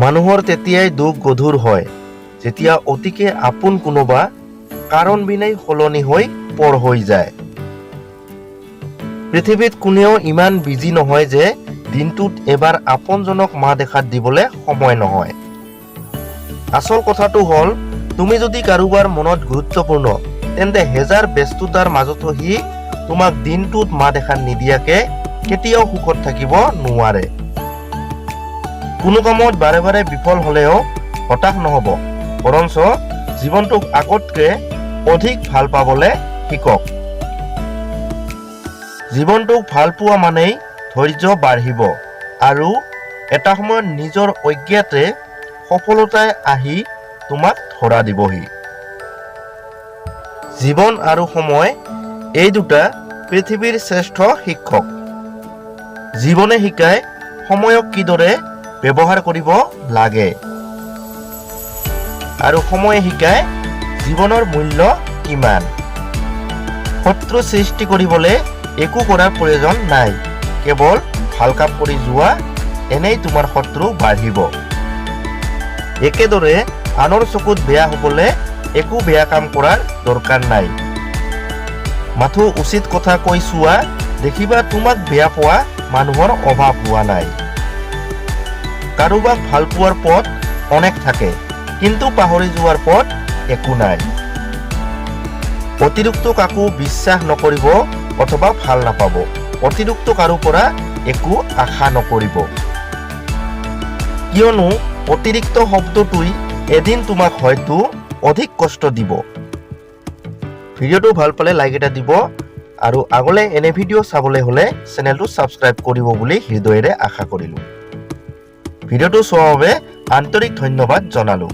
মানুহৰ তেতিয়াই দুখ গধুৰ হয়, যেতিয়া অতিকে আপোন কোনোবা কাৰণ বিনাই সলনি হৈ পৰ হৈ যায়। পৃথিৱীত কোনেও ইমান বিজি নহয় যে দিনটোত এবাৰ আপোনজনক মাত এষাৰ দিবলৈ সময় নহয়। আচল কথাটো হ'ল, তুমি যদি কাৰোবাৰ মনত গুৰুত্বপূৰ্ণ, তেন্তে হেজাৰ ব্যস্ততাৰ মাজতো সি তোমাক দিনটোত মাত এষাৰ নিদিয়াকে কেতিয়াও সুখত থাকিব নোৱাৰে। কোনো কামত বাৰে বাৰে বিফল হলেও হতাশ নহ'ব, বৰঞ্চ জীৱনটোক আগতকে অধিক ভাল পাবলৈ শিকক। জীৱনটোক ভাল পোৱা মানেই ধৈৰ্য বাঢ়িব আৰু এটা সময়ত নিজৰ অজ্ঞাতে সফলতাই আহি তোমাক ধৰা দিবহি। জীৱন আৰু সময়, এই দুটা পৃথিৱীৰ শ্ৰেষ্ঠ শিক্ষক। জীৱনে শিকায় সময়ক কিদৰে ব্যৱহাৰ কৰিব লাগে আৰু সময়ে শিকায় জীৱনৰ মূল্য কিমান। শত্ৰু সৃষ্টি কৰিবলৈ একো কৰাৰ প্ৰয়োজন নাই, কেৱল ভাল কাম কৰি যোৱা, এনেই তোমাৰ শত্ৰু বাঢ়িব। একেদৰে আনৰ চকুত বেয়া হ'বলৈ একো বেয়া কাম কৰাৰ দৰকাৰ নাই, মাথো উচিত কথা কৈ চোৱা, দেখিবা তোমাক বেয়া পোৱা মানুহৰ অভাৱ হোৱা নাই। কাৰোবাক ভাল পোৱাৰ পথ অনেক থাকে, কিন্তু পাহৰি যোৱাৰ পথ একো নাই। অতিৰিক্ত কাকো বিশ্বাস নকৰিব অথবা ভাল নাপাব। অতিৰিক্ত কাৰো পৰা একো আশা নকৰিব, কিয়নো অতিৰিক্ত শব্দটোই এদিন তোমাক হয়তো অধিক কষ্ট দিব। ভিডিঅ'টো ভাল পালে লাইক এটা দিব আৰু আগলৈ এনে ভিডিঅ' চাবলৈ হ'লে চেনেলটো ছাবস্ক্ৰাইব কৰিব বুলি হৃদয়েৰে আশা কৰিলোঁ। ভিডিঅ'টো চোৱাৰ বাবে আন্তৰিক ধন্যবাদ জনালোঁ।